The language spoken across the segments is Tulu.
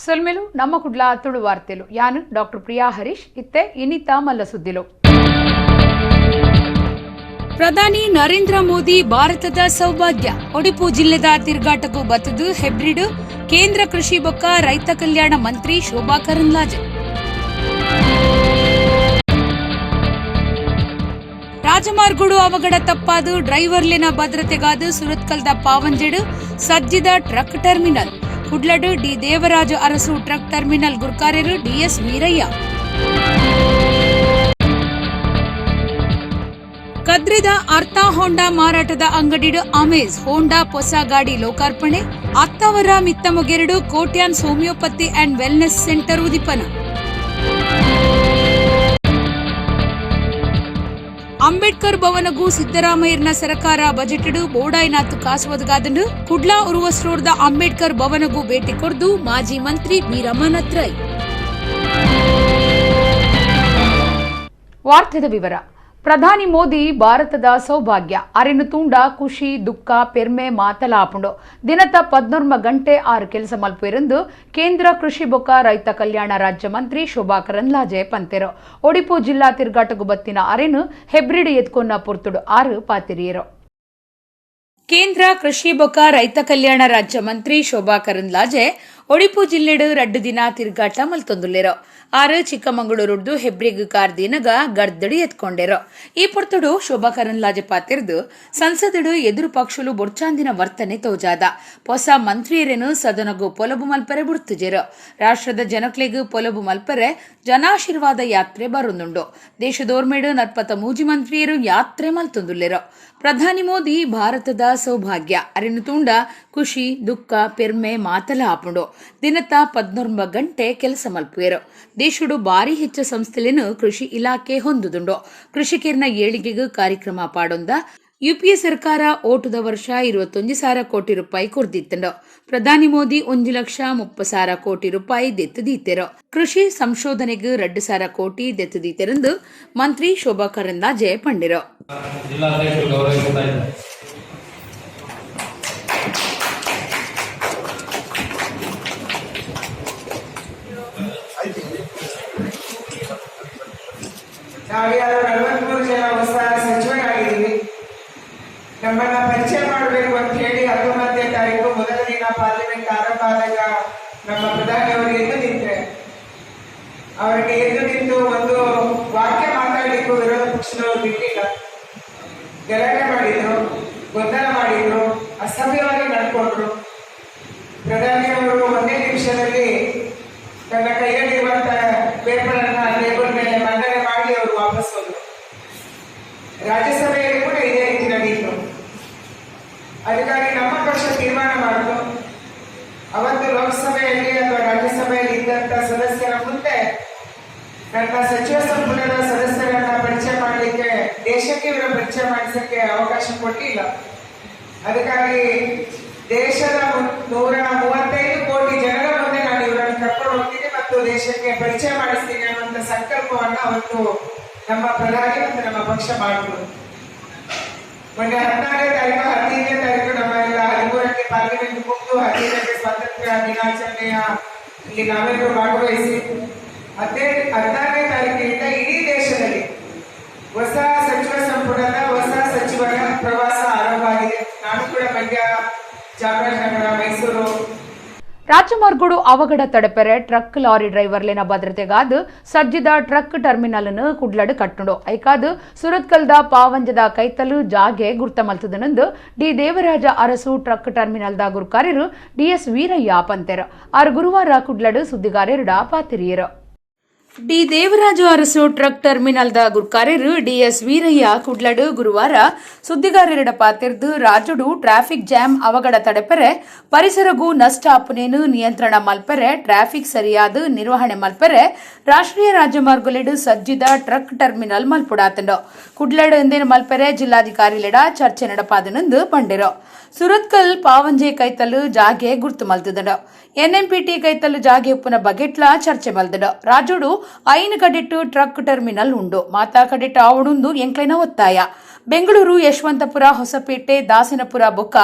ಸೊಲ್ಮೆಲು ನಮ್ಮ ಕುಡ್ಲ ತುಳು ವಾರ್ತೆಲು. ಯಾನು ಡಾಕ್ಟರ್ ಪ್ರಿಯಾ ಹರೀಶ್. ಇತ್ತೆ ಇನಿತಾ ಮಲ್ಲ ಸುದ್ದಿಲು. ಪ್ರಧಾನಿ ನರೇಂದ್ರ ಮೋದಿ ಭಾರತದ ಸೌಭಾಗ್ಯ. ಒಡಿಪು ಜಿಲ್ಲೆದ ತಿರುಗಾಟಕ್ಕೂ ಬತ್ತದು ಹೆಬ್ರಿಡ್ ಕೇಂದ್ರ ಕೃಷಿ ಬೊಕ್ಕ ರೈತ ಕಲ್ಯಾಣ ಮಂತ್ರಿ ಶೋಭಾ ಕರಂದ್ಲಾಜೆ. ರಾಜಮಾರ್ಗುಡು ಅವಘಡ ತಪ್ಪಾದು ಡ್ರೈವರ್ಲಿನ ಭದ್ರತೆಗಾದು ಸುರತ್ಕಲ್ದ ಪಾವಂಜೆಡು ಸಜ್ಜಿದ ಟ್ರಕ್ ಟರ್ಮಿನಲ್. ಕುಡ್ಲಡು D Devaraju Arasu truck terminal ಗುರ್ಕಾರ್ಯರು DS Veeraiah. ಕದ್ರಿದ ಅರ್ಥ ಹೋಂಡಾ ಮಾರಾಟದ ಅಂಗಡಿಡು ಅಮೇಜ್ ಹೋಂಡಾ ಹೊಸ ಗಾಡಿ ಲೋಕಾರ್ಪಣೆ. ಅತ್ತವರ ಮಿತ್ತಮೊಗೆರಡು Kotian's homeopathy and wellness centre ಉದಿಪನ. ಅಂಬೇಡ್ಕರ್ ಭವನಗೂ ಸಿದ್ದರಾಮಯ್ಯನ ಸರ್ಕಾರ ಬಜೆಟ್ಡು ಬೋಡಾಯ್ನಾಥ್ ಕಾಸುವದಗಾದನು. ಕುಡ್ಲಾ ಉರುವಸ್ರೋಡ್ದ ಅಂಬೇಡ್ಕರ್ ಭವನಗೂ ಭೇಟಿ ಕೊರ್ದು ಮಾಜಿ ಮಂತ್ರಿ ಬಿ ರಮಾನಾಥ್ ರೈ. ವಾರ್ತೆದ ವಿವರ. ಪ್ರಧಾನಿ ಮೋದಿ ಭಾರತದ ಸೌಭಾಗ್ಯ. ಅರೆನು ತೂಂಡ ಖುಷಿ ದುಃಖ ಪೆರ್ಮೆ ಮಾತಲಾಪುಂಡು. ದಿನತ 11 ಗಂಟೆ 6 ಕೆಲಸ ಮಲ್ಪುವೆರೆಂದು ಕೇಂದ್ರ ಕೃಷಿ ಬೊಕ್ಕ ರೈತ ಕಲ್ಯಾಣ ರಾಜ್ಯ ಮಂತ್ರಿ ಶೋಭಾ ಕರಂದ್ಲಾಜೆ ಪಂತೆರು. ಒಡಿಪು ಜಿಲ್ಲಾ ತಿರುಗಾಟಗು ಬತ್ತಿನ ಅರೆನು ಹೆಬ್ರಿಡ್ ಎತ್ಕೊನ್ನ ಪೊರ್ತುಡು 6 ಪಾತಿರಿಯರು. ಕೇಂದ್ರ ಕೃಷಿ ಬೊಕ್ಕ ರೈತ ಕಲ್ಯಾಣ ರಾಜ್ಯ ಮಂತ್ರಿ ಶೋಭಾ ಕರಂದ್ಲಾಜೆ ಒಡಿಪು ಜಿಲ್ಲೆಡು 2 ದಿನ ತಿರುಗಾಟ ಮಲ್ತೊಂದುಲ್ಲೆರು. 6 ಚಿಕ್ಕಮಗಳೂರುಡ್ದು ಹೆಬ್ರಿಗ್ ಕಾರ್ದಿನಗ ಗರ್ದಡಿ ಎತ್ಕೊಂಡೆರು. ಈ ಪೊರ್ತುಡು ಶೋಭಾ ಕರಂದ್ಲಾಜೆ ಪಾತಿರ್ದು ಸಂಸದಡು ಎದುರು ಪಕ್ಷಲು ಬೊರ್ಚಾಂದಿನ ವರ್ತನೆ ತೋಜಾದ. ಹೊಸ ಮಂತ್ರಿಯರೇನು ಸದನಗು ಪೊಲಬು ಮಲ್ಪರೆ ಬುಡ್ತುಜೆರು. ರಾಷ್ಟ್ರದ ಜನಕ್ಲೆಗ್ ಪೊಲಬು ಮಲ್ಪರೆ ಜನಾಶೀರ್ವಾದ ಯಾತ್ರೆ ಬರುಂದುಂಡು. ದೇಶದೋರ್ಮೇಡು 43 ಮಂತ್ರಿಯರು ಯಾತ್ರೆ ಮಲ್ತೊಂದುಲ್ಲೆರು. ಪ್ರಧಾನಿ ಮೋದಿ ಭಾರತದ ಸೌಭಾಗ್ಯ. ಅರೆನು ತೂಂಡ ಖುಷಿ ದುಃಖ ಪೆರ್ಮೆ ಮಾತಲ ಆಪುಂಡು. ದಿನತ 11 ಗಂಟೆ ಕೆಲಸ ಮಲ್ಪುವೆರು. ದೇಶಡು ಬಾರಿ ಹೆಚ್ಚ ಸಂಸ್ಥೆಲೆನು ಕೃಷಿ ಇಲಾಖೆ ಹೊಂದುದುಂಡು. ಕೃಷಿಕರ್ನ ಏಳಿಗೆಗೂ ಕಾರ್ಯಕ್ರಮ ಪಾಡೊಂದ. ಯುಪಿಎ ಸರ್ಕಾರ ಓಟುದ ವರ್ಷ 21,000 ಕೋಟಿ ರೂಪಾಯಿ ಕೊರ್ದಿತ್ತಂಡು. ಪ್ರಧಾನಿ ಮೋದಿ 1,30,000 ಕೋಟಿ ರೂಪಾಯಿ ದೆತ್ತುದೀತೆರು. ಕೃಷಿ ಸಂಶೋಧನೆಗೆ 2,000 ಕೋಟಿ ದೆತ್ತುದೀತೆರೆಂದು ಮಂತ್ರಿ ಶೋಭಾ ಕರಂದ್ಲಾಜೆ ಪಂಡಿರು. ಜಿಲ್ಲಾಧ್ಯಕ್ಷರು ಗೌರವಿಸ್ತಾ ಇದ್ದಾರೆ. ನಾವೀಗ 43 ಜನ ಹೊಸ ಸಚಿವರಾಗಿದ್ದೀವಿ. ನಮ್ಮನ್ನ ಪರಿಚಯ ಮಾಡಬೇಕು ಅಂತ ಹೇಳಿ 19ನೇ ತಾರೀಕು ಮೊದಲ ದಿನ ಪಾರ್ಲಿಮೆಂಟ್ ಆರಂಭ ಆದಾಗ ನಮ್ಮ ಪ್ರಧಾನಿಯವರು ಎದ್ದು ನಿಂತ್ರೆ, ಅವರಿಗೆ ಎದ್ದು ನಿಂತು ಒಂದು ವಾಕ್ಯ ಮಾತಾಡಲಿಕ್ಕೂ ವಿರೋಧ ಪಕ್ಷದವರು ಬಿಟ್ಟಿಲ್ಲ. ಗಲಾಟೆ ಮಾಡಿದ್ರು, ಗೊಂದಲ ಮಾಡಿದ್ರು, ಅಸಭ್ಯವಾಗಿ ನಡ್ಕೊಂಡ್ರು. ಪ್ರಧಾನಿಯವರು ಒಂದೇ ನಿಮಿಷದಲ್ಲಿ ತನ್ನ ಕೈಯಲ್ಲಿರುವಂತಹ ಪೇಪರ್ ಅನ್ನ ಟೇಬಲ್ ಮೇಲೆ ಮಂಡನೆ ಮಾಡಿ ಅವರು ವಾಪಸ್ ಹೋದ್ರು. ರಾಜ್ಯಸಭೆಯಲ್ಲಿ ಕೂಡ ಇದೇ ರೀತಿ ನಡೆಯಿತು. ಅದಕ್ಕಾಗಿ ನಮ್ಮ ಪಕ್ಷ ತೀರ್ಮಾನ ಮಾಡಿತು. ಅವತ್ತು ಲೋಕಸಭೆಯಲ್ಲಿ ಅಥವಾ ರಾಜ್ಯಸಭೆಯಲ್ಲಿ ಇದ್ದಂತ ಸದಸ್ಯರ ಮುಂದೆ ನನ್ನ ಸಚಿವ ಸಂಪುಟದ ಸದಸ್ಯರನ್ನ ಪರಿಚಯ ಮಾಡಲಿಕ್ಕೆ, ದೇಶಕ್ಕೆ ಇವರ ಪರಿಚಯ ಮಾಡಿಸಕ್ಕೆ ಅವಕಾಶ ಕೊಟ್ಟಿಲ್ಲ. ಅದಕ್ಕಾಗಿ ದೇಶದ 135 ಕೋಟಿ ಜನರ ಮುಂದೆ ನಾನು ಇವರನ್ನು ಕರ್ಕೊಂಡು ಹೋಗ್ತೀನಿ ಮತ್ತು ದೇಶಕ್ಕೆ ಪರಿಚಯ ಮಾಡಿಸ್ತೀನಿ ಅನ್ನುವಂತ ಸಂಕಲ್ಪವನ್ನ ಅವತ್ತು ನಮ್ಮ ಪ್ರಧಾನಿ ಮತ್ತು ನಮ್ಮ ಪಕ್ಷ ಮಾಡಿದ್ರು. ಮೊನ್ನೆ 14ನೇ ತಾರೀಕು, 15ನೇ ತಾರೀಕು ನಮ್ಮ ಎಲ್ಲ 13ಕ್ಕೆ ಪಾರ್ಲಿಮೆಂಟ್ ಮುಗಿದು 15ಕ್ಕೆ ಸ್ವಾತಂತ್ರ್ಯ ದಿನಾಚರಣೆಯ ಇಲ್ಲಿ ನಾವೆಲ್ಲರೂ ಭಾಗವಹಿಸಿ 14ನೇ ತಾರೀಕಿನಿಂದ ಇಡೀ ದೇಶದಲ್ಲಿ ಹೊಸ ಸಚಿವ ಸಂಪುಟದ ಹೊಸ ಸಚಿವರ ಪ್ರವಾಸ ಆರಂಭ ಆಗಿದೆ. ನಾನು ಕೂಡ ಮಂಡ್ಯ, ಚಾಮರಾಜನಗರ, ಮೈಸೂರು. ರಾಜಮಾರ್ಗಡು ಅವಘಡ ತಡೆಪೆರೆ ಟ್ರಕ್ ಲಾರಿ ಡ್ರೈವರ್ಲಿನ ಭದ್ರತೆಗಾದ ಸಜ್ಜಿದ ಟ್ರಕ್ ಟರ್ಮಿನಲ್ ಅನ್ನು ಕುಡ್ಲಡು ಕಟ್ಟುಂಡು. ಐಕಾದು ಸುರತ್ಕಲ್ದ ಪಾವಂಜದ ಕೈತಲು ಜಾಗೆ ಗುರ್ತ ಮಲ್ತದನೆಂದು D Devaraja Arasu truck ಟರ್ಮಿನಲ್ದ ಗುರ್ಕಾರ್ಯರು DS Veeraiah ಪಂತೆರು. ಆರು ಗುರುವಾರ ಕುಡ್ಲಡು ಸುದ್ದಿಗಾರರುಡ ಪಾತಿರಿಯರು. ಡಿ ದೇವರಾಜು ಅರಸು ಟ್ರಕ್ ಟರ್ಮಿನಲ್ದ ಗುರ್ಕಾರ್ಯರು ಡಿಎಸ್ ವೀರಯ್ಯ ಕುಡ್ಲಡು ಗುರುವಾರ ಸುದ್ದಿಗಾರರಿಡ ಪಾತಿರ್ದು ರಾಜುಡು ಟ್ರಾಫಿಕ್ ಜಾಮ್ ಅವಘಡ ತಡೆಪೆರೆ, ಪರಿಸರಗೂ ನಷ್ಟ ಅಪುನೇನು ನಿಯಂತ್ರಣ ಮಲ್ಪೆರೆ, ಟ್ರಾಫಿಕ್ ಸರಿಯಾದ ನಿರ್ವಹಣೆ ಮಲ್ಪೆರೆ ರಾಷ್ಟ್ರೀಯ ರಾಜಮಾರ್ಗಲೆಡು ಸಜ್ಜಿದ ಟ್ರಕ್ ಟರ್ಮಿನಲ್ ಮಲ್ಪುಡಾತಂಡು. ಕುಡ್ಲಡು ಎಂದೇನು ಮಲ್ಪೆರೆ ಜಿಲ್ಲಾಧಿಕಾರಿಲೆಡ ಚರ್ಚೆ ನಡಪಾದನೆಂದು ಪಂಡಿರು. ಸುರತ್ಕಲ್ ಪಾವಂಜೆ ಕೈತಲು ಜಾಗೆ ಗುರ್ತು ಮಲ್ತದನು. ಎನ್ಎಂಪಿಟಿ ಕೈತಲು ಜಾಗೆ ಉಪ್ಪುನ ಬಗೆಟ್ಲ ಚರ್ಚೆ ಮಲ್ದಡು. ರಾಜುಡು 5 ಕಡೆಟ್ಟು ಟ್ರಕ್ ಟರ್ಮಿನಲ್ ಉಂಡು. ಮಾತಾ ಕಡೆಟ್ಟು ಆವಡುಂದು ಎಂಕ್ಲೆನ ಒತ್ತಾಯ. Bengaluru, Yeshwanthpur, Hosapete, Dasanapura ಬೊಕ್ಕ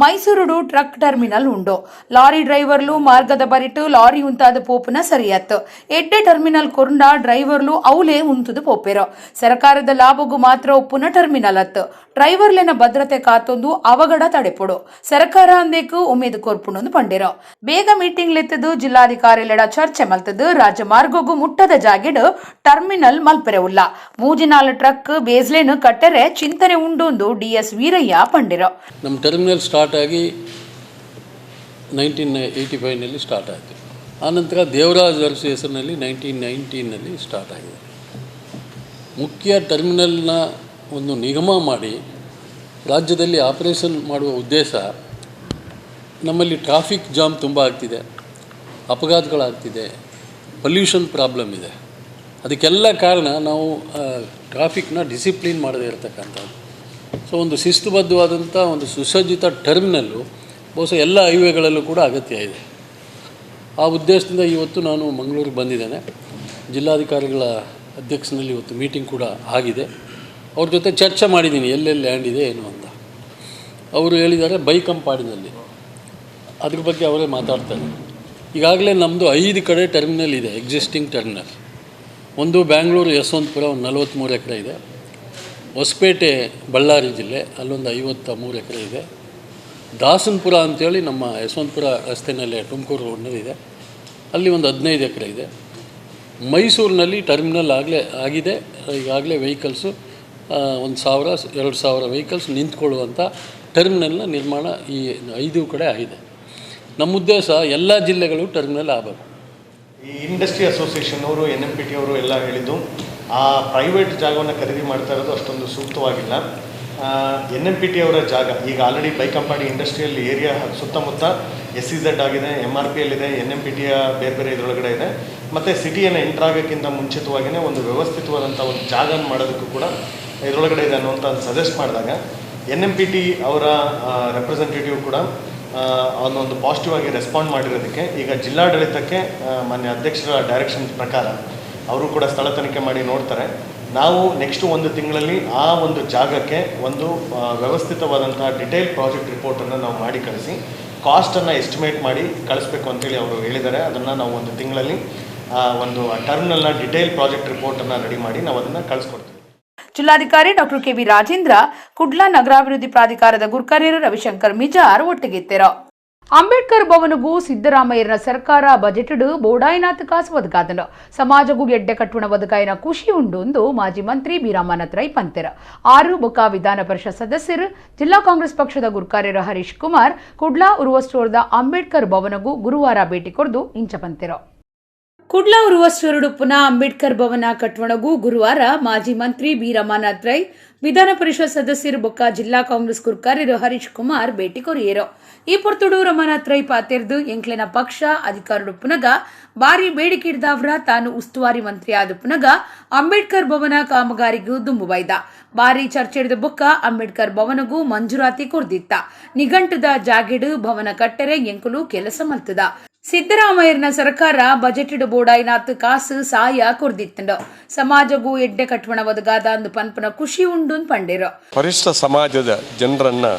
ಮೈಸೂರುಡು ಟ್ರಕ್ ಟರ್ಮಿನಲ್ ಉಂಡು. ಲಾರಿ ಡ್ರೈವರ್ಲು ಮಾರ್ಗದ ಬರಿಟು ಲಾರಿ ಉಂತಾದ ಪೋಪುನ ಸರಿಯತ್ತು. ಎಡ್ಡೆ ಟರ್ಮಿನಲ್ ಕೊರ್ಂಡ ಡ್ರೈವರ್ಲು ಅವಲೇ ಉಂತುದು ಪೋಪೆರು. ಸರ್ಕಾರದ ಲಾಭಗೂ ಮಾತ್ರ ಉಪ್ಪುನ ಟರ್ಮಿನಲ್ ಅತ್ತು. ಡ್ರೈವರ್ಲೆನ ಭದ್ರತೆ ಕಾತೊಂದು ಅವಘಡ ತಡೆಪೊಡು ಸರ್ಕಾರ ಅಂದೇಕು ಉಮೇದು ಕೊರ್ಪುಂಡು ಪಂಡೆರು. ಬೇಗ ಮೀಟಿಂಗ್ ಲೆತ್ತದು ಜಿಲ್ಲಾಧಿಕಾರಿಲೆಡ ಚರ್ಚೆ ಮಲ್ತದು ರಾಜಮಾರ್ಗಗು ಮುಟ್ಟದ ಜಾಗೆಡ್ ಟರ್ಮಿನಲ್ ಮಲ್ಪೆರೆ ಉಲ್ಲ. ಮೂಜಿನಾಲ್ ಟ್ರಕ್ ಬೇಸ್ಲೇನು ಕಟ್ಟರೆ ಚಿಂತನೆ ಉಂಡು ಡಿಎಸ್ ವೀರಯ್ಯ ಪಂಡೆರು. ನಮ್ಮ ಟರ್ಮಿನಲ್ ಸ್ಟಾರ್ಟ್ ಆಗಿ 1985ನಲ್ಲಿ ಸ್ಟಾರ್ಟ್ ಆಯಿತು. ಆನಂತರ ದೇವರಾಜ್ ಅರಸು ಹೆಸರಿನಲ್ಲಿ 1919ನಲ್ಲಿ ಸ್ಟಾರ್ಟ್ ಆಗಿದೆ. ಮುಖ್ಯ ಟರ್ಮಿನಲ್ನ ಒಂದು ನಿಗಮ ಮಾಡಿ ರಾಜ್ಯದಲ್ಲಿ ಆಪರೇಷನ್ ಮಾಡುವ ಉದ್ದೇಶ, ನಮ್ಮಲ್ಲಿ ಟ್ರಾಫಿಕ್ ಜಾಮ್ ತುಂಬ ಆಗ್ತಿದೆ, ಅಪಘಾತಗಳಾಗ್ತಿದೆ, ಪೊಲ್ಯೂಷನ್ ಪ್ರಾಬ್ಲಮ್ ಇದೆ. ಅದಕ್ಕೆಲ್ಲ ಕಾರಣ ನಾವು ಟ್ರಾಫಿಕ್ನ ಡಿಸಿಪ್ಲಿನ್ ಮಾಡದೇ ಇರತಕ್ಕಂಥದ್ದು. ಸೊ ಒಂದು ಶಿಸ್ತುಬದ್ಧವಾದಂಥ ಒಂದು ಸುಸಜ್ಜಿತ ಟರ್ಮಿನಲ್ಲು ಬಹುಶಃ ಎಲ್ಲ ಹೈವೇಗಳಲ್ಲೂ ಕೂಡ ಅಗತ್ಯ ಇದೆ. ಆ ಉದ್ದೇಶದಿಂದ ಇವತ್ತು ನಾನು ಮಂಗಳೂರಿಗೆ ಬಂದಿದ್ದೇನೆ. ಜಿಲ್ಲಾಧಿಕಾರಿಗಳ ಅಧ್ಯಕ್ಷನಲ್ಲಿ ಇವತ್ತು ಮೀಟಿಂಗ್ ಕೂಡ ಆಗಿದೆ. ಅವ್ರ ಜೊತೆ ಚರ್ಚೆ ಮಾಡಿದ್ದೀನಿ, ಎಲ್ಲೆಲ್ಲಿ ಲ್ಯಾಂಡ್ ಇದೆ, ಏನು ಅಂತ. ಅವರು ಹೇಳಿದ್ದಾರೆ ಬೈಕಂಪಾಡಿನಲ್ಲಿ. ಅದ್ರ ಬಗ್ಗೆ ಅವರೇ ಮಾತಾಡ್ತಾರೆ. ಈಗಾಗಲೇ ನಮ್ಮದು ಐದು ಕಡೆ ಟರ್ಮಿನಲ್ ಇದೆ, ಎಕ್ಸಿಸ್ಟಿಂಗ್ ಟರ್ಮಿನಲ್. ಒಂದು ಬ್ಯಾಂಗ್ಳೂರು ಯಶವಂತಪುರ, ಒಂದು 43 ಎಕರೆ ಇದೆ. ಹೊಸಪೇಟೆ, ಬಳ್ಳಾರಿ ಜಿಲ್ಲೆ, ಅಲ್ಲೊಂದು 53 ಎಕರೆ ಇದೆ. ದಾಸನಪುರ ಅಂಥೇಳಿ ನಮ್ಮ ಯಶವಂತಪುರ ರಸ್ತೆಯಲ್ಲೇ ತುಮಕೂರು ರೋಡ್ನಲ್ಲಿದೆ, ಅಲ್ಲಿ ಒಂದು 15 ಎಕರೆ ಇದೆ. ಮೈಸೂರಿನಲ್ಲಿ ಟರ್ಮಿನಲ್ ಆಗಲೇ ಆಗಿದೆ. ಈಗಾಗಲೇ ವೆಹಿಕಲ್ಸು 1,000, 2,000 ವೆಹಿಕಲ್ಸ್ ನಿಂತ್ಕೊಳ್ಳುವಂಥ ಟರ್ಮಿನಲ್ನ ನಿರ್ಮಾಣ ಈ ಐದು ಕಡೆ ಆಗಿದೆ. ನಮ್ಮ ಉದ್ದೇಶ ಎಲ್ಲ ಜಿಲ್ಲೆಗಳು ಟರ್ಮಿನಲ್ ಆಗಬೇಕು. ಈ ಇಂಡಸ್ಟ್ರಿ ಅಸೋಸಿಯೇಷನ್ ಅವರು, ಎನ್ಎಂಪಿಟಿ ಅವರು ಎಲ್ಲ ಹೇಳಿದ್ದು, ಆ ಪ್ರೈವೇಟ್ ಜಾಗವನ್ನು ಖರೀದಿ ಮಾಡ್ತಾ ಇರೋದು ಅಷ್ಟೊಂದು ಸೂಕ್ತವಾಗಿಲ್ಲ. ಎನ್ಎಂಪಿಟಿ ಅವರ ಜಾಗ ಈಗ already Baikampady industrial area ಸುತ್ತಮುತ್ತ ಎಸ್ಇಝೆಡ್ ಆಗಿದೆ, ಎಮ್ಆರ್ಪಿಎಲ್ ಇದೆ, ಎನ್ಎಂಪಿಟಿಯ ಬೇರೆ ಬೇರೆ ಇದರೊಳಗಡೆ ಇದೆ. ಮತ್ತು ಸಿಟಿಯನ್ನು ಎಂಟರ್ ಆಗೋಕ್ಕಿಂತ ಮುಂಚಿತವಾಗಿಯೇ ಒಂದು ವ್ಯವಸ್ಥಿತವಾದಂಥ ಒಂದು ಜಾಗನ ಮಾಡೋದಕ್ಕೂ ಕೂಡ ಇದರೊಳಗಡೆ ಇದೆ ಅನ್ನುವಂಥ ಸಜೆಸ್ಟ್ ಮಾಡಿದಾಗ, ಎನ್ಎಂಪಿಟಿ ಅವರ ರೆಪ್ರೆಸೆಂಟೇಟಿವ್ ಕೂಡ ಅವನೊಂದು ಪಾಸಿಟಿವ್ ಆಗಿ ರೆಸ್ಪಾಂಡ್ ಮಾಡಿರೋದಕ್ಕೆ, ಈಗ ಜಿಲ್ಲಾಡಳಿತಕ್ಕೆ ಮಾನ್ಯ ಅಧ್ಯಕ್ಷರ ಡೈರೆಕ್ಷನ್ ಪ್ರಕಾರ ಅವರು ಕೂಡ ಸ್ಥಳ ತನಿಖೆ ಮಾಡಿ ನೋಡ್ತಾರೆ. ನಾವು ನೆಕ್ಸ್ಟ್ ಒಂದು ತಿಂಗಳಲ್ಲಿ ಆ ಒಂದು ಜಾಗಕ್ಕೆ ಒಂದು ವ್ಯವಸ್ಥಿತವಾದಂತಹ ಡಿಟೇಲ್ ಪ್ರಾಜೆಕ್ಟ್ ರಿಪೋರ್ಟನ್ನು ನಾವು ಮಾಡಿ ಕಳಿಸಿ, ಕಾಸ್ಟನ್ನು ಎಸ್ಟಿಮೇಟ್ ಮಾಡಿ ಕಳಿಸ್ಬೇಕು ಅಂತೇಳಿ ಅವರು ಹೇಳಿದ್ದಾರೆ. ಅದನ್ನು ನಾವು ಒಂದು ತಿಂಗಳಲ್ಲಿ ಆ ಒಂದು ಟರ್ಮಿನಲ್ನ ಡಿಟೇಲ್ ಪ್ರಾಜೆಕ್ಟ್ ರಿಪೋರ್ಟನ್ನು ರೆಡಿ ಮಾಡಿ ನಾವು ಅದನ್ನು ಕಳಿಸ್ಕೊಡ್ತೀವಿ. ಜಿಲ್ಲಾಧಿಕಾರಿ ಡಾಕ್ಟರ್ ಕೆವಿ ರಾಜೇಂದ್ರ, ಕುಡ್ಲ ನಗರಾಭಿವೃದ್ಧಿ ಪ್ರಾಧಿಕಾರದ ಗುರ್ಕಾರ್ಯರು ರವಿಶಂಕರ್ ಮಿಜಾರ್ ಒಟ್ಟಿಗಿತ್ತಿರು. ಅಂಬೇಡ್ಕರ್ ಭವನಗೂ ಸಿದ್ದರಾಮಯ್ಯನ ಸರ್ಕಾರ ಬಜೆಟ್ ಬೋಡಾಯಿನಾಥ್ ಕಾಸು ಒದಗಾದನು. ಸಮಾಜಗೂ ಎಡ್ಡೆ ಕಟ್ಟುಣ ಒದಗಾಯಿನ ಖುಷಿ ಉಂಡು ಎಂದು ಮಾಜಿ ಮಂತ್ರಿ ಬಿ ರಮಾನಾಥ್ ರೈ ಪಂತೆರ್. ಆರು ಬೊಕ್ಕ ವಿಧಾನ ಪರಿಷತ್ ಸದಸ್ಯರು, ಜಿಲ್ಲಾ ಕಾಂಗ್ರೆಸ್ ಪಕ್ಷದ ಗುರ್ಕಾರ್ಯರು ಹರೀಶ್ ಕುಮಾರ್ ಕುಡ್ಲಾ ಉರುವಸ್ಟೋರ್ದ ಅಂಬೇಡ್ಕರ್ ಭವನಗೂ ಗುರುವಾರ ಭೇಟಿ ಕೊರ್ದು ಇಂಚ ಪಂತೆರು. ಕುಡ್ಲ ಉರುವಸ್ಟೋರುಡುಪ್ಪುನ ಅಂಬೇಡ್ಕರ್ ಭವನ ಕಟ್ವಣಗೂ ಗುರುವಾರ ಮಾಜಿ ಮಂತ್ರಿ ಬಿ ರಮಾನಾಥ್ ರೈ, ವಿಧಾನ ಪರಿಷತ್ ಸದಸ್ಯರು ಬೊಕ್ಕ ಜಿಲ್ಲಾ ಕಾಂಗ್ರೆಸ್ ಗುರ್ಕಾರ್ಯರು ಹರೀಶ್ ಕುಮಾರ್ ಭೇಟಿ ಕೊರಿಯರು. ಈ ಪೊರ್ತುಡು ರಮಾನಾಥ್ ರೈ ಪಾತೆರ್ದು, ಎಂಕ್ಲೆನ ಪಕ್ಷ ಅಧಿಕಾರಡುಪ್ಪುನಗ ಬಾರಿ ಬೇಡಿಕೆ ಇಡ್ದಾವ್ರ ತಾನು ಉಸ್ತುವಾರಿ ಮಂತ್ರಿ ಆದುಪ್ಪುನಗ ಅಂಬೇಡ್ಕರ್ ಭವನ ಕಾಮಗಾರಿಗೂ ದುಂಬು ಬೈದ. ಬಾರಿ ಚರ್ಚೆಡ್ದ ಬೊಕ್ಕ ಅಂಬೇಡ್ಕರ್ ಭವನಗೂ ಮಂಜೂರಾತಿ ಕೊರ್ದಿತ್ತ. ನಿಘಂಟದ ಜಾಗೆಡು ಭವನ ಕಟ್ಟರೆ ಎಂಕುಲು ಕೆಲಸ ಮಲ್ತದ. ಸಿದ್ದರಾಮಯ್ಯನ ಸರ್ಕಾರ ಬಜೆಟ್ ಬೋಡಾಯಿನಾತ್ ಕಾಸು ಸಾಯ ಕೊರ್ದಿತ್ತಂಡು. ಸಮಾಜಗೂ ಎಡ್ಡೆ ಕಟ್ವಣ ಒದಗಾದ ಅಂದು ಪನ್ಪನ ಖುಷಿ ಉಂಡು ಪಂಡೇರು. ಪರಿಶಿಷ್ಟ ಸಮಾಜದ ಜನರನ್ನು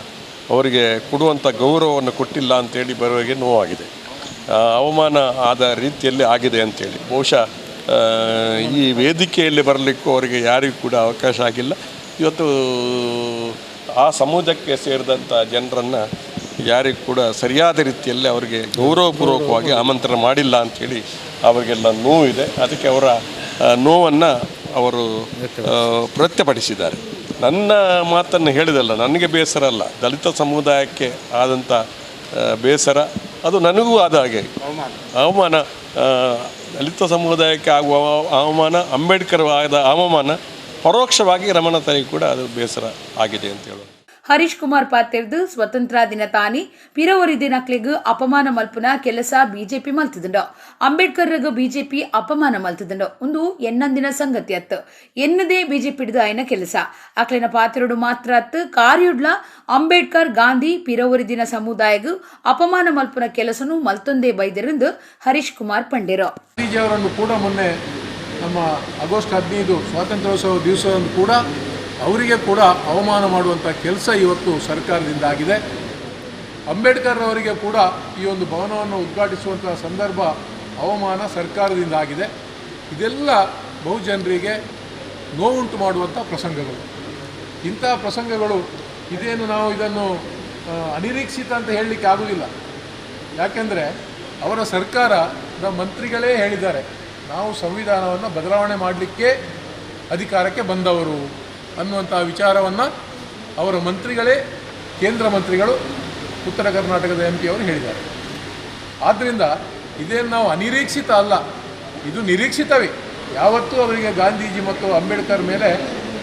ಅವರಿಗೆ ಕೊಡುವಂಥ ಗೌರವವನ್ನು ಕೊಟ್ಟಿಲ್ಲ ಅಂತೇಳಿ ಬರುವವರಿಗೆ ನೋವಾಗಿದೆ. ಅವಮಾನ ಆದ ರೀತಿಯಲ್ಲಿ ಆಗಿದೆ ಅಂತೇಳಿ ಬಹುಶಃ ಈ ವೇದಿಕೆಯಲ್ಲಿ ಬರಲಿಕ್ಕೂ ಅವರಿಗೆ ಯಾರಿಗೂ ಕೂಡ ಅವಕಾಶ ಆಗಿಲ್ಲ. ಇವತ್ತು ಆ ಸಮಾಜಕ್ಕೆ ಸೇರಿದಂಥ ಜನರನ್ನು ಯಾರಿಗೂ ಕೂಡ ಸರಿಯಾದ ರೀತಿಯಲ್ಲಿ ಅವರಿಗೆ ಗೌರವಪೂರ್ವಕವಾಗಿ ಆಮಂತ್ರಣ ಮಾಡಿಲ್ಲ ಅಂಥೇಳಿ ಅವರಿಗೆಲ್ಲ ನೋವಿದೆ. ಅದಕ್ಕೆ ಅವರ ನೋವನ್ನು ಅವರು ವ್ಯಕ್ತಪಡಿಸಿದ್ದಾರೆ. ನನ್ನ ಮಾತನ್ನು ಹೇಳಿದಲ್ಲ, ನನಗೆ ಬೇಸರ ಅಲ್ಲ, ದಲಿತ ಸಮುದಾಯಕ್ಕೆ ಆದಂಥ ಬೇಸರ ಅದು ನನಗೂ ಆದ ಹಾಗೆ ಅವಮಾನ. ದಲಿತ ಸಮುದಾಯಕ್ಕೆ ಆಗುವ ಅವಮಾನ, ಅಂಬೇಡ್ಕರ್ ಆದ ಅವಮಾನ, ಪರೋಕ್ಷವಾಗಿ ರಮಾನಾಥ ಕೂಡ ಅದು ಬೇಸರ ಆಗಿದೆ ಅಂತ ಹೇಳೋದು. ಹರೀಶ್ ಕುಮಾರ್ ಪಾತೆರ್ದು, ಸ್ವತಂತ್ರ ದಿನ ತಾನಿ ಪಿರವರಿ ದಿನಕ್ಲೆಗ್ ಅಪಮಾನ ಮಲ್ಪುನ ಕೆಲಸ ಬಿಜೆಪಿ ಮಲ್ತದುಂಡು. ಅಂಬೇಡ್ಕರ್ಗ್ ಬಿಜೆಪಿ ಅಪಮಾನ ಮಲ್ತದುಂಡು. ಒಂದು ಎನ್ನಂದಿನ ಸಂಗತಿ ಅತ್ತು. ಎನ್ನದೇ ಬಿಜೆಪಿ ಆಯ್ನ ಕೆಲಸ. ಅಕ್ಲೆನ ಪಾತ್ರಡು ಮಾತ್ರ ಅತ್ತು, ಕಾರ್ಯುಡ್ಲ ಅಂಬೇಡ್ಕರ್, ಗಾಂಧಿ, ಪಿರವರಿ ದಿನ ಸಮುದಾಯಗ್ ಅಪಮಾನ ಮಲ್ಪುನ ಕೆಲಸನು ಮಲ್ತೊಂದೇ ಬೈದರೆಂದು ಹರೀಶ್ ಕುಮಾರ್ ಪಂಡೇರು. ಗಾಂಧೀಜಿಯವರನ್ನು ಕೂಡ ಮೊನ್ನೆ ನಮ್ಮ ಆಗಸ್ಟ್ 15 ಸ್ವಾತಂತ್ರ್ಯೋತ್ಸವ ದಿವಸದಂದು ಕೂಡ ಅವರಿಗೆ ಕೂಡ ಅವಮಾನ ಮಾಡುವಂಥ ಕೆಲಸ ಇವತ್ತು ಸರ್ಕಾರದಿಂದ ಆಗಿದೆ. ಅಂಬೇಡ್ಕರ್ ಅವರಿಗೆ ಕೂಡ ಈ ಒಂದು ಭವನವನ್ನು ಉದ್ಘಾಟಿಸುವಂಥ ಸಂದರ್ಭ ಅವಮಾನ ಸರ್ಕಾರದಿಂದ ಆಗಿದೆ. ಇದೆಲ್ಲ ಬಹುಜನರಿಗೆ ನೋವುಂಟು ಮಾಡುವಂಥ ಪ್ರಸಂಗಗಳು. ಇಂಥ ಪ್ರಸಂಗಗಳು ಇದೇನು ನಾವು ಇದನ್ನು ಅನಿರೀಕ್ಷಿತ ಅಂತ ಹೇಳಲಿಕ್ಕೆ ಆಗುವುದಿಲ್ಲ. ಯಾಕೆಂದರೆ ಅವರ ಸರ್ಕಾರದ ಮಂತ್ರಿಗಳೇ ಹೇಳಿದ್ದಾರೆ, ನಾವು ಸಂವಿಧಾನವನ್ನು ಬದಲಾವಣೆ ಮಾಡಲಿಕ್ಕೆ ಅಧಿಕಾರಕ್ಕೆ ಬಂದವರು ಅನ್ನುವಂಥ ವಿಚಾರವನ್ನು ಅವರ ಮಂತ್ರಿಗಳೇ, ಕೇಂದ್ರ ಮಂತ್ರಿಗಳು, ಉತ್ತರ ಕರ್ನಾಟಕದ ಎಂ ಪಿ ಅವರು ಹೇಳಿದ್ದಾರೆ. ಆದ್ದರಿಂದ ಇದೇನು ನಾವು ಅನಿರೀಕ್ಷಿತ ಅಲ್ಲ, ಇದು ನಿರೀಕ್ಷಿತವೇ. ಯಾವತ್ತೂ ಅವರಿಗೆ ಗಾಂಧೀಜಿ ಮತ್ತು ಅಂಬೇಡ್ಕರ್ ಮೇಲೆ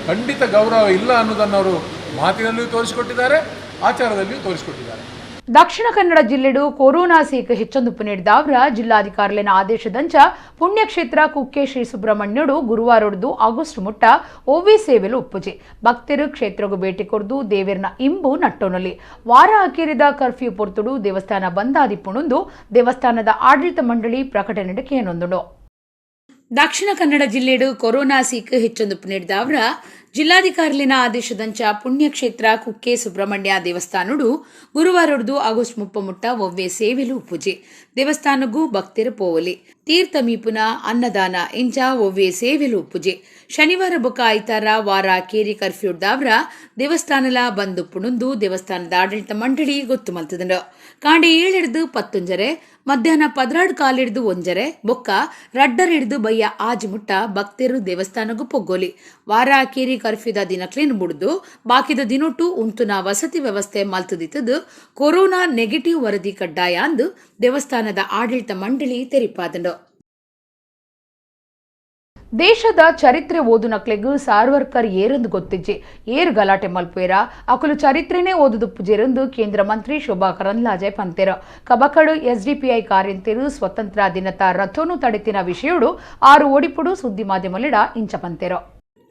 ಖಂಡಿತ ಗೌರವ ಇಲ್ಲ ಅನ್ನೋದನ್ನು ಅವರು ಮಾತಿನಲ್ಲಿಯೂ ತೋರಿಸಿಕೊಟ್ಟಿದ್ದಾರೆ, ಆಚಾರದಲ್ಲಿಯೂ ತೋರಿಸಿಕೊಟ್ಟಿದ್ದಾರೆ. ದಕ್ಷಿಣ ಕನ್ನಡ ಜಿಲ್ಲೆಡು ಕೊರೋನಾ ಸೀಕ್ ಹೆಚ್ಚೊಂದು ನೀಡಿದವರ ಜಿಲ್ಲಾಧಿಕಾರಿಲಿನ ಆದೇಶದಂಚ ಪುಣ್ಯಕ್ಷೇತ್ರ ಕುಕ್ಕೆ ಶ್ರೀ ಸುಬ್ರಹ್ಮಣ್ಯಡು ಗುರುವಾರೊಡ್ದು ಆಗಸ್ಟ್ ಮುಟ್ಟ ಓವಿ ಸೇವೆಲು ಉಪ್ಪುಜಿ. ಭಕ್ತರು ಕ್ಷೇತ್ರಗೂ ಭೇಟಿ ಕೊರ್ದು ದೇವಿರ್ನ ಇಂಬು ನಟ್ಟೋನಲ್ಲಿ. ವಾರ ಅಕೇರಿದ ಕರ್ಫ್ಯೂ ಪೊರ್ತುಡು ದೇವಸ್ಥಾನ ಬಂದಾದಿಪ್ಪುಣುಂದು ದೇವಸ್ಥಾನದ ಆಡಳಿತ ಮಂಡಳಿ ಪ್ರಕಟಣೆ ಕೇನೊಂದುಂಡು. ದಕ್ಷಿಣ ಕನ್ನಡ ಜಿಲ್ಲೆಡು ಕೊರೋನಾ ಸೀಕ್ ಹೆಚ್ಚೊಂದು ನೀಡಿದವರ ಜಿಲ್ಲಾಧಿಕಾರಿಲಿನ ಆದೇಶದಂಚ ಪುಣ್ಯಕ್ಷೇತ್ರ ಕುಕ್ಕೆ ಸುಬ್ರಹ್ಮಣ್ಯ ದೇವಸ್ಥಾನಡು ಗುರುವಾರೊಡ್ದು ಆಗಸ್ಟ್ 30 ಮುಟ್ಟ ಒವ್ವೆ ಸೇವೆಲು ಪೂಜೆ. ದೇವಸ್ಥಾನಗೂ ಭಕ್ತರು ಪೋವಲಿ. ತೀರ್ಥ ಮೀಪುನ, ಅನ್ನದಾನ ಇಂಚ ಒವ್ವೆ ಸೇವೆಲು ಪೂಜೆ. ಶನಿವಾರ ಬೊಕ್ಕ ಐತಾರ ವಾರ ಕೇರಿ ಕರ್ಫ್ಯೂ ದಾವ್ರ ದೇವಸ್ಥಾನಲ ಬಂದು ಪುಣುಂದು ದೇವಸ್ಥಾನದ ಆಡಳಿತ ಮಂಡಳಿ ಗೊತ್ತು ಮಲ್ತದಂಡು. ಕಾಂಡೆ 7 10:30, ಮಧ್ಯಾಹ್ನ 12:15 1:30, ಬೊಕ್ಕ 2:30 ಬಯ್ಯ ಆಜಿ ಮುಟ್ಟ ಭಕ್ತರು ದೇವಸ್ಥಾನಗೂ ಪೊಗ್ಗೋಲಿ. ವಾರ ಕೇರಿ ಕರ್ಫ್ಯೂದ ದಿನಕ್ಲೇನು ಬುಡ್ದು ಬಾಕಿದ ದಿನೊಟ್ಟು ಉಂತುನ ವಸತಿ ವ್ಯವಸ್ಥೆ ಮಲ್ತದಿತ್ತದು ಕೊರೋನಾ ನೆಗೆಟಿವ್ ವರದಿ ಕಡ್ಡಾಯ ಅಂದು ದೇವಸ್ಥಾನದ ಆಡಳಿತ ಮಂಡಳಿ ತೆರಿಪಾದಂಡು. ದೇಶದ ಚರಿತ್ರೆ ಓದುನಕ್ಲೆಗ್ ಸಾರ್ವರ್ಕರ್ ಏರಂದು ಗೊತ್ತಿಜ್ಜಿ, ಏರು ಗಲಾಟೆ ಮಲ್ಪೇರ ಅಕುಲು ಚರಿತ್ರೆನೇ ಓದುದು ಪುಜೆರೆಂದು ಕೇಂದ್ರ ಮಂತ್ರಿ ಶೋಭಾ ಕರಂದ್ಲಾಜೆ ಪಂತೆರು. ಕಬಕಡು ಎಸ್ಡಿಪಿಐ ಕಾರ್ಯಂತೆರು ಸ್ವತಂತ್ರ ದಿನತ ರಥೋನು ತಡೆತಿನ ವಿಷಯಡು ಆರು ಒಡಿಪುಡು ಸುದ್ದಿ ಮಾಧ್ಯಮಲಿಡ ಇಂಚ ಪಂತೆರು.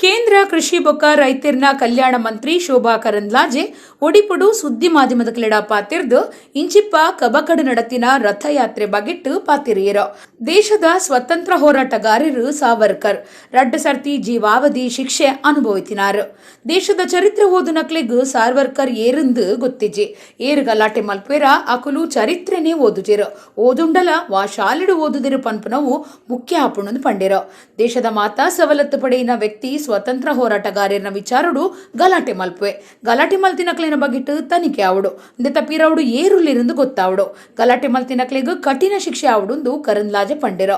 ಕೇಂದ್ರ ಕೃಷಿ ಬೊಕ್ಕ ರೈತರ್ನ ಕಲ್ಯಾಣ ಮಂತ್ರಿ ಶೋಭಾ ಕರಂದ್ಲಾಜೆ ಒಡಿಪುಡು ಸುದ್ದಿ ಮಾಧ್ಯಮದ ಕ್ಲೆಡ ಪಾತಿರ್ದು ಇಂಚಿಪ್ಪ ಕಬಕಡು ನಡತಿನ ರಥಯಾತ್ರೆ ಬಗೆಟ್ಟು ಪಾತಿರಿಯರು. ದೇಶದ ಸ್ವತಂತ್ರ ಹೋರಾಟಗಾರರು ಸಾವರ್ಕರ್ ರಡ್ಡು ಸರ್ತಿ ಜೀವಾವಧಿ ಶಿಕ್ಷೆ ಅನುಭವಿತಿನಾರು. ದೇಶದ ಚರಿತ್ರೆ ಓದು ನಕ್ಲೆಗ್ ಸಾರ್ವರ್ಕರ್ ಏರಂದು ಗೊತ್ತಿಜ್ಜಿ, ಏರು ಗಲಾಟೆ ಮಲ್ಪೇರ ಅಕುಲು ಚರಿತ್ರೆನೇ ಓದುಜಿರು, ಓದುಂಡಲ ವಾ ಶಾಲೆಡು ಓದುದಿರು ಪನ್ಪುನವು ಮುಖ್ಯ ಆಪುಣಂದು ಪಂಡಿರು. ದೇಶದ ಮಾತಾ ಸವಲತ್ತು ಪಡೆಯಿನ ವ್ಯಕ್ತಿ ಸ್ವತಂತ್ರ ಹೋರಾಟಗಾರನ ವಿಚಾರಡು ಗಲಾಟೆ ಮಲ್ಪುವೆ. ಗಲಾಟೆ ಮಲ್ತಿನಕ್ಲಿನ ಬಗ್ಗಿಟ್ಟು ತನಿಖೆ ಆವಡು, ತಪ್ಪಿರವಡು ಏರುಲಿರಂದು ಗೊತ್ತಾವಡು. ಗಲಾಟೆ ಮಲ್ತಿನಕ್ಲಿಗ್ ಕಠಿಣ ಶಿಕ್ಷೆ ಆವಡುಂದು ಕರಂದ್ಲಾಜೆ ಪಂಡಿರು.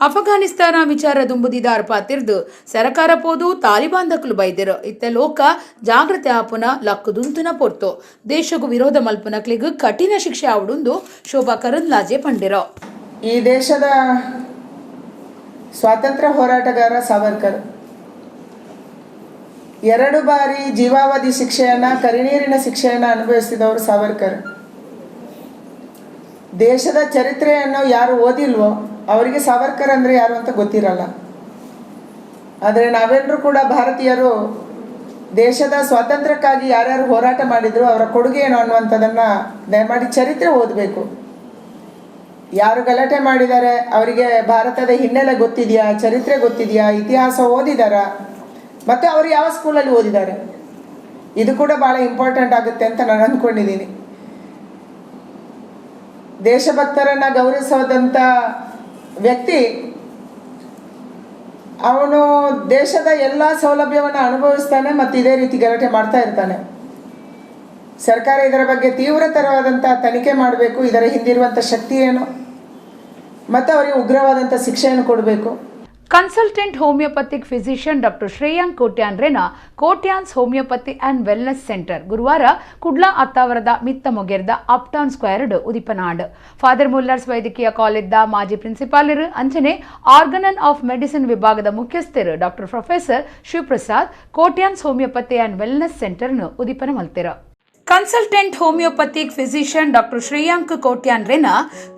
ಅಫಘಾನಿಸ್ತಾನ ವಿಚಾರ ದುಂಬುದಿದಾರ್ ಪಾತಿರ್ದು ಸರಕಾರ ಪೋದು ತಾಲಿಬಾನ್ ದಕ್ಲು ಬೈದಿರು. ಇತ್ತ ಲೋಕ ಜಾಗೃತಿ ಆಪುನ ಲಕ್ಕುದುಂತುನ ಪೊರ್ತು ದೇಶಗೂ ವಿರೋಧ ಮಲ್ಪುನಕ್ಲಿಗ್ ಕಠಿಣ ಶಿಕ್ಷೆ ಆವಡುಂದು ಶೋಭಾ ಕರಂದ್ಲಾಜೆ ಪಂಡಿರು. ಈ ದೇಶದ ಸ್ವಾತಂತ್ರ್ಯ ಹೋರಾಟಗಾರ ಸಾವರ್ಕರ್ 2 ಬಾರಿ ಜೀವಾವಧಿ ಶಿಕ್ಷೆಯನ್ನು, ಕರಿನೀರಿನ ಶಿಕ್ಷೆಯನ್ನು ಅನುಭವಿಸಿದವರು ಸಾವರ್ಕರ್. ದೇಶದ ಚರಿತ್ರೆಯನ್ನು ಯಾರು ಓದಿಲ್ವೋ ಅವರಿಗೆ ಸಾವರ್ಕರ್ ಅಂದರೆ ಯಾರು ಅಂತ ಗೊತ್ತಿರಲ್ಲ. ಆದರೆ ನಾವೆಲ್ಲರೂ ಕೂಡ ಭಾರತೀಯರು ದೇಶದ ಸ್ವಾತಂತ್ರ್ಯಕ್ಕಾಗಿ ಯಾರ್ಯಾರು ಹೋರಾಟ ಮಾಡಿದ್ರು, ಅವರ ಕೊಡುಗೆ ಏನು ಅನ್ನುವಂಥದ್ದನ್ನು ದಯಮಾಡಿ ಚರಿತ್ರೆ ಓದಬೇಕು. ಯಾರು ಗಲಾಟೆ ಮಾಡಿದ್ದಾರೆ ಅವರಿಗೆ ಭಾರತದ ಹಿನ್ನೆಲೆ ಗೊತ್ತಿದೆಯಾ, ಚರಿತ್ರೆ ಗೊತ್ತಿದೆಯಾ, ಇತಿಹಾಸ ಓದಿದಾರಾ, ಮತ್ತು ಅವರು ಯಾವ ಸ್ಕೂಲಲ್ಲಿ ಓದಿದ್ದಾರೆ, ಇದು ಕೂಡ ಭಾಳ ಇಂಪಾರ್ಟೆಂಟ್ ಆಗುತ್ತೆ ಅಂತ ನಾನು ಅಂದ್ಕೊಂಡಿದ್ದೀನಿ. ದೇಶಭಕ್ತರನ್ನು ಗೌರವಿಸೋದಂಥ ವ್ಯಕ್ತಿ ಅವನು ದೇಶದ ಎಲ್ಲ ಸೌಲಭ್ಯವನ್ನು ಅನುಭವಿಸ್ತಾನೆ ಮತ್ತು ಇದೇ ರೀತಿ ಗಲಾಟೆ ಮಾಡ್ತಾ ಇರ್ತಾನೆ. ಸರ್ಕಾರ ಇದರ ಬಗ್ಗೆ ತೀವ್ರತರವಾದಂಥ ತನಿಖೆ ಮಾಡಬೇಕು, ಇದರ ಹಿಂದಿರುವಂಥ ಶಕ್ತಿ ಏನು ಮತ್ತು ಅವರಿಗೆ ಉಗ್ರವಾದಂಥ ಶಿಕ್ಷೆಯನ್ನು ಕೊಡಬೇಕು. Consultant homeopathic physician doctor Shreyank Kotian ರೇನ Kotian's homeopathy and wellness centre ಗುರುವಾರ ಕುಡ್ಲ ಅತ್ತಾವರದ ಮಿತ್ತ ಮೊಗೆರ್ದ ಅಪ್ಟೌನ್ ಸ್ಕ್ವೇರ್ಡ್ ಉದಿಪನಾಡ್. ಫಾದರ್ ಮುಲ್ಲರ್ಸ್ ವೈದ್ಯಕೀಯ ಕಾಲೇಜ್ದ ಮಾಜಿ ಪ್ರಿನ್ಸಿಪಾಲರು ಅಂಚನೆ Organon of medicine ವಿಭಾಗದ ಮುಖ್ಯಸ್ಥರು doctor professor Shivaprasad Kotian's homeopathy and wellness ಸೆಂಟರ್ನು ಉದಿಪನ ಮಲ್ತೆರು. Consultant homeopathic physician doctor Shreyank Kotian ರೇನ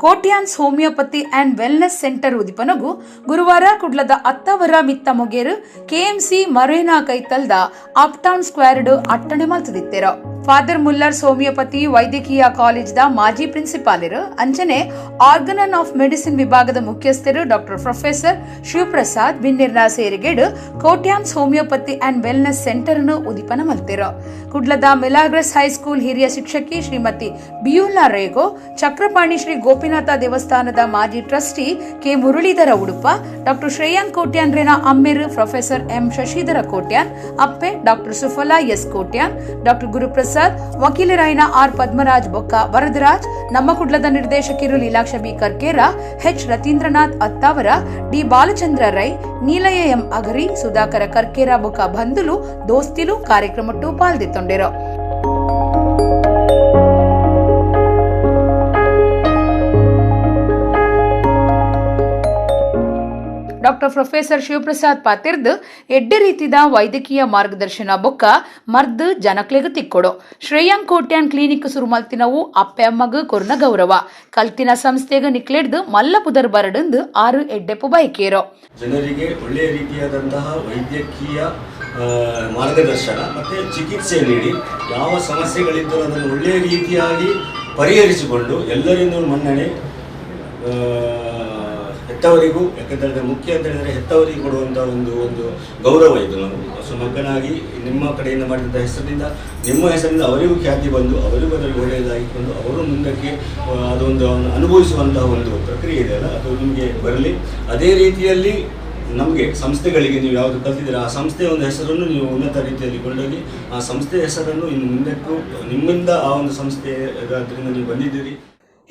Kotian's homeopathy and wellness centre ಉದಿಪನಗು ಗುರುವಾರ ಕುಡ್ಲದ ಅತ್ತವರ ಮಿತ್ತ ಮೊಗೇರು ಕೆಎಂಸಿ ಮರೇನಾ ಕೈತಲ್ದ ಅಪ್ಟೌನ್ ಸ್ಕ್ವೇರ್ಡ್ ಅಟ್ಟಣೆ ಮಲ್ತದಿತ್ತೆರು. Father Muller homeopathy ವೈದ್ಯಕೀಯ ಕಾಲೇಜ್ದ ಮಾಜಿ ಪ್ರಿನ್ಸಿಪಾಲರು ಅಂಚನೆ Organon of medicine ವಿಭಾಗದ ಮುಖ್ಯಸ್ಥರು ಡಾಕ್ಟರ್ ಪ್ರೊಫೆಸರ್ ಶಿವಪ್ರಸಾದ್ ಬಿನ್ನಿರ್ನ ಸೇರಿಗೇಡು Kotian's homeopathy and wellness centre ಅನ್ನು ಉದಿಪನ ಮಲ್ತಿರು. ಕುಡ್ಲದ Milagres high school ಹಿರಿಯ ಶಿಕ್ಷಕಿ ಶ್ರೀಮತಿ ಬಿಯುಲ್ಲಾ ರೇಗೋ, ಚಕ್ರಪಾಣಿ ಶ್ರೀ ಗೋಪಿನಾಥ ದೇವಸ್ಥಾನದ ಮಾಜಿ trustee K Muralidhara Udupa, doctor Shreyank Kotian ರೇನ ಅಮ್ಮೆರು professor M Shashidhara Kotian, ಅಪ್ಪೆ doctor Suphala S Kotian, doctor Guruprasad, ವಕೀಲರಾಯನ R Padmaraj ಬೊಕ್ಕ ವರದರಾಜ್, ನಮ್ಮ ಕುಡ್ಲದ ನಿರ್ದೇಶಕರು Leelaksha B Karkera, H Rathindranath Attavara, D Balachandra Rai, Neelayya M Agari, Sudhakara Karkera ಬೊಕ್ಕ ಬಂಧುಲು ದೋಸ್ತಿಲು ಕಾರ್ಯಕ್ರಮಟ್ಟು ಪಾಲ್ದಿತ್ತೊಂಡಿರು. ಡಾಕ್ಟರ್ ಪ್ರೊಫೆಸರ್ ಶಿವಪ್ರಸಾದ್ ಪಾತಿರ್ದ್ ಎಡ್ಡೆ ರೀತಿದ ವೈದ್ಯಕೀಯ ಮಾರ್ಗದರ್ಶನ ಬೊಕ್ಕ ಮರ್ದ್ ಜನಕ್ಲೆಗ್ ತಿಕ್ಕೊಡು. ಶ್ರೇಯಾಂಕ್ ಕೋಟ್ಯಾನ್ ಕ್ಲಿನಿಕ್ ಸುರು ಮಲ್ತಿನವು ಅಪ್ಪೆ ಅಮ್ಮಗ್ ಕೊರ್ನ ಗೌರವ. ಕಲ್ತಿನ ಸಂಸ್ಥೆಗ್ ನಿಕ್ಲೆಡ್ದ್ ಮಲ್ಲ ಪುದರ್ ಬರಡುಂದು ಆರು ಎಡ್ಡೆಪು ಬಯಕೇರೋ. ಜನರಿಗೆ ಒಳ್ಳೆಯ ರೀತಿಯಾದಂತಹ ವೈದ್ಯಕೀಯ ಮಾರ್ಗದರ್ಶನ ಮತ್ತು ಚಿಕಿತ್ಸೆ ನೀಡಿ ಯಾವ ಸಮಸ್ಯೆಗಳಿದ್ದರೂ ಅದನ್ನು ಒಳ್ಳೆಯ ರೀತಿಯಾಗಿ ಪರಿಹರಿಸಿಕೊಂಡು ಎಲ್ಲರಿಂದ ಮನ್ನಣೆ ಹೆತ್ತವರಿಗೂ, ಯಾಕಂತ ಮುಖ್ಯ ಅಂತ ಹೇಳಿದರೆ ಹೆತ್ತವರಿಗೆ ಕೊಡುವಂಥ ಒಂದು ಒಂದು ಗೌರವ ಇದು. ನಾವು ಸೊ ಮಗನಾಗಿ ನಿಮ್ಮ ಕಡೆಯಿಂದ ಮಾಡಿದಂಥ ಹೆಸರಿನಿಂದ ನಿಮ್ಮ ಹೆಸರಿನಿಂದ ಅವರಿಗೂ ಖ್ಯಾತಿ ಬಂದು ಅವರಿಗೂ ಅದರಲ್ಲಿ ಒಳ್ಳೆಯದಾಗಿಕೊಂಡು ಅವರು ಮುಂದಕ್ಕೆ ಅದೊಂದು ಅನುಭವಿಸುವಂತಹ ಒಂದು ಪ್ರಕ್ರಿಯೆ ಇದೆಯಲ್ಲ, ಅದು ನಿಮಗೆ ಬರಲಿ. ಅದೇ ರೀತಿಯಲ್ಲಿ ನಮಗೆ ಸಂಸ್ಥೆಗಳಿಗೆ ನೀವು ಯಾವುದು ಕಲ್ತಿದ್ದೀರ ಆ ಸಂಸ್ಥೆಯ ಒಂದು ಹೆಸರನ್ನು ನೀವು ಉನ್ನತ ರೀತಿಯಲ್ಲಿ ಕೊಂಡೋಗಿ ಆ ಸಂಸ್ಥೆಯ ಹೆಸರನ್ನು ಇನ್ನು ಮುಂದಕ್ಕೂ ನಿಮ್ಮಿಂದ ಆ ಒಂದು ಸಂಸ್ಥೆ ಅದರಿಂದ ನೀವು ಬಂದಿದ್ದೀರಿ.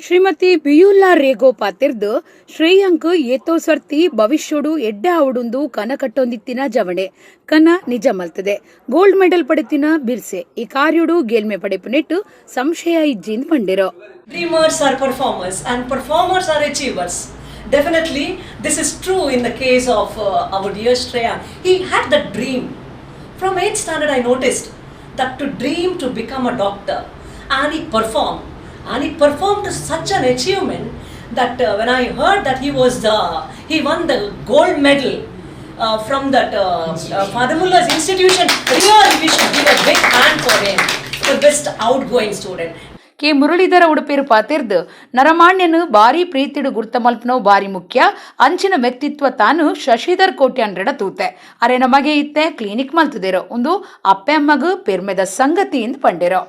ಶ್ರೀಮತಿ ಬಿಯುಲ್ಲಾ ರೇಗೋ ಪಾತಿರ್ದು ಶ್ರೇಯಾಂಕ್ ಏತೋ ಸರ್ತಿ ಭವಿಷ್ಯೋಡು ಎಡ್ಡೆ ಆವಡುಂದು ಕನ ಕಟ್ಟೊಂದಿತ್ತಿನ ಜವಣೆ ಕನ ನಿಜ ಮಲ್ತದೆ. ಗೋಲ್ಡ್ ಮೆಡಲ್ ಪಡೆತಿನ ಬಿರ್ಸೆ ಈ ಕಾರ್ಯಡು ಗೆಲ್ಮೆ ಪಡೆಪುನೆಟ್ಟು ಸಂಶಯ ಇಜ್ಜಿಂದ್ ಪಂಡಿರೋ. Dreamers are performers and performers are achievers. Definitely this is true in the case of our dear Shreyank. He had the dream. From 8th standard I noticed that to dream to become a doctor, and he performed. And he performed to such an achievement that when I heard that he won the gold medal from that Father Muller's institution, really we should give a big hand for him, the best outgoing student. K Muralidhara ಉಡುಪೇರು ಪಾತಿರ್ದು ನರಮಾಣ್ಯನು ಬಾರಿ ಪ್ರೀತಿಡು ಗುರ್ತಮಲ್ಪನೋ ಬಾರಿ ಮುಖ್ಯ ಅಂಚಿನ ವ್ಯಕ್ತಿತ್ವ ತಾನು ಶಶಿಧರ್ ಕೋಟ್ಯಾನ್ ರೆಡ ತೂತೆ ಅರೆ ನಮಗೆ ಇತ್ತೆ ಕ್ಲಿನಿಕ್ ಮಲ್ತದಿರೋ ಒಂದು ಅಪ್ಪೆ ಅಮ್ಮಗು ಪೆರ್ಮೆದ ಸಂಗತಿ ಎಂದು ಪಂಡಿರೋ.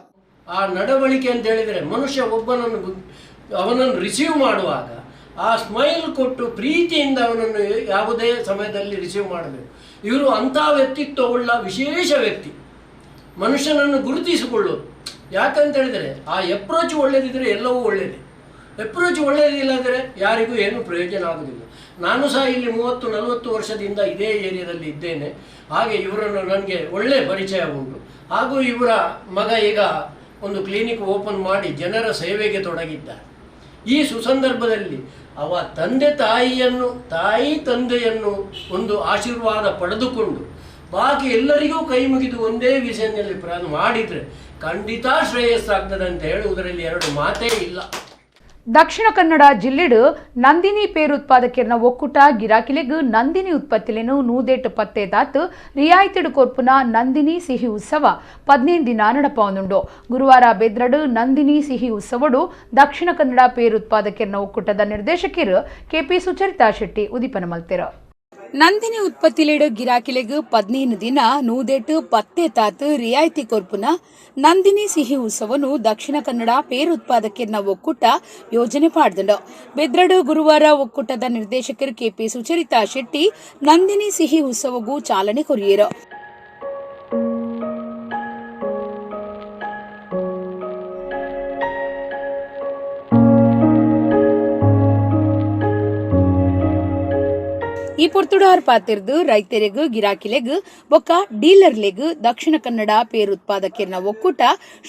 ಆ ನಡವಳಿಕೆ ಅಂತ ಹೇಳಿದರೆ ಮನುಷ್ಯ ಒಬ್ಬನನ್ನು ಅವನನ್ನು ರಿಸೀವ್ ಮಾಡುವಾಗ ಆ ಸ್ಮೈಲ್ ಕೊಟ್ಟು ಪ್ರೀತಿಯಿಂದ ಅವನನ್ನು ಯಾವುದೇ ಸಮಯದಲ್ಲಿ ರಿಸೀವ್ ಮಾಡಬೇಕು. ಇವರು ಅಂಥ ವ್ಯಕ್ತಿತ್ವವುಳ್ಳ ವಿಶೇಷ ವ್ಯಕ್ತಿ. ಮನುಷ್ಯನನ್ನು ಗುರುತಿಸಿಕೊಳ್ಳೋದು ಯಾಕಂತ ಹೇಳಿದರೆ ಆ ಎಪ್ರೋಚ್ ಒಳ್ಳೆಯದಿದ್ದರೆ ಎಲ್ಲವೂ ಒಳ್ಳೆಯದೇ, ಎಪ್ರೋಚ್ ಒಳ್ಳೆಯದಿಲ್ಲ ಅಂದರೆ ಯಾರಿಗೂ ಏನೂ ಪ್ರಯೋಜನ ಆಗೋದಿಲ್ಲ. ನಾನು ಸಹ ಇಲ್ಲಿ 30-40 ವರ್ಷದಿಂದ ಇದೇ ಏರಿಯಾದಲ್ಲಿ ಇದ್ದೇನೆ. ಹಾಗೆ ಇವರನ್ನು ನನಗೆ ಒಳ್ಳೆಯ ಪರಿಚಯ ಉಂಟು. ಹಾಗೂ ಇವರ ಮಗ ಈಗ ಒಂದು ಕ್ಲಿನಿಕ್ ಓಪನ್ ಮಾಡಿ ಜನರ ಸೇವೆಗೆ ತೊಡಗಿದ್ದಾರೆ. ಈ ಸುಸಂದರ್ಭದಲ್ಲಿ ಅವ ತಂದೆ ತಾಯಿಯನ್ನು, ತಾಯಿ ತಂದೆಯನ್ನು ಒಂದು ಆಶೀರ್ವಾದ ಪಡೆದುಕೊಂಡು ಬಾಕಿ ಎಲ್ಲರಿಗೂ ಕೈ ಮುಗಿದು ಒಂದೇ ವಿಷಯದಲ್ಲಿ ಪ್ರಾಣ ಮಾಡಿದರೆ ಖಂಡಿತ ಶ್ರೇಯಸ್ಸಾಗ್ತದೆ ಅಂತ ಹೇಳುವುದರಲ್ಲಿ ಎರಡು ಮಾತೇ ಇಲ್ಲ. ದಕ್ಷಿಣ ಕನ್ನಡ ಜಿಲ್ಲೆಡು ನಂದಿನಿ ಪೇರುತ್ಪಾದಕರ್ನ ಒಕ್ಕೂಟ ಗಿರಾಕಿಲೆಗ್ ನಂದಿನಿ ಉತ್ಪತ್ತಿಲೇನು ನೂದೇಟು ಪತ್ತೆ ದಾತ್ ರಿಯಾಯಿತಿಡು ಕೊರ್ಪುನ ನಂದಿನಿ ಸಿಹಿ ಉತ್ಸವ 15 ದಿನ ನಡಪವನುಂಡು. ಗುರುವಾರ ಬೆದ್ರಡು ನಂದಿನಿ ಸಿಹಿ ಉತ್ಸವಡು ದಕ್ಷಿಣ ಕನ್ನಡ ಪೇರುತ್ಪಾದಕರ್ನ ಒಕ್ಕೂಟದ ನಿರ್ದೇಶಕರು ಕೆಪಿ ಸುಚರಿತಾ ಶೆಟ್ಟಿ ಉದಿಪನ ಮಲ್ತೆರು. ನಂದಿನಿ ಉತ್ಪತ್ತಿಲೇಡು ಗಿರಾಕಿಲೆಗ್ 15 ದಿನ ನೂದೇಟು ಪತ್ತೆ ತಾತ್ ರಿಯಾಯಿತಿ ಕೊರ್ಪುನ ನಂದಿನಿ ಸಿಹಿ ಉತ್ಸವನು ದಕ್ಷಿಣ ಕನ್ನಡ ಪೇರುತ್ಪಾದಕರ್ನ ಒಕ್ಕೂಟ ಯೋಜನೆ ಪಾಡ್ದಂಡು. ಬೆದ್ರಡು ಗುರುವಾರ ಒಕ್ಕೂಟದ ನಿರ್ದೇಶಕರು ಕೆಪಿ ಸುಚರಿತಾ ಶೆಟ್ಟಿ ನಂದಿನಿ ಸಿಹಿ ಉತ್ಸವಗೂ ಚಾಲನೆ ಕೊರಿಯರು. ಈ ಪೊರ್ತುಡಾರ್ ಪಾತಿರ್ದು ರೈತರಿಗ್ ಗಿರಾಕಿಲೆಗ್ ಬೊಕ್ಕ ಡೀಲರ್ಲೆಗ್ ದಕ್ಷಿಣ ಕನ್ನಡ ಪೇರುತ್ಪಾದಕರ್ನ ಒಕ್ಕೂಟ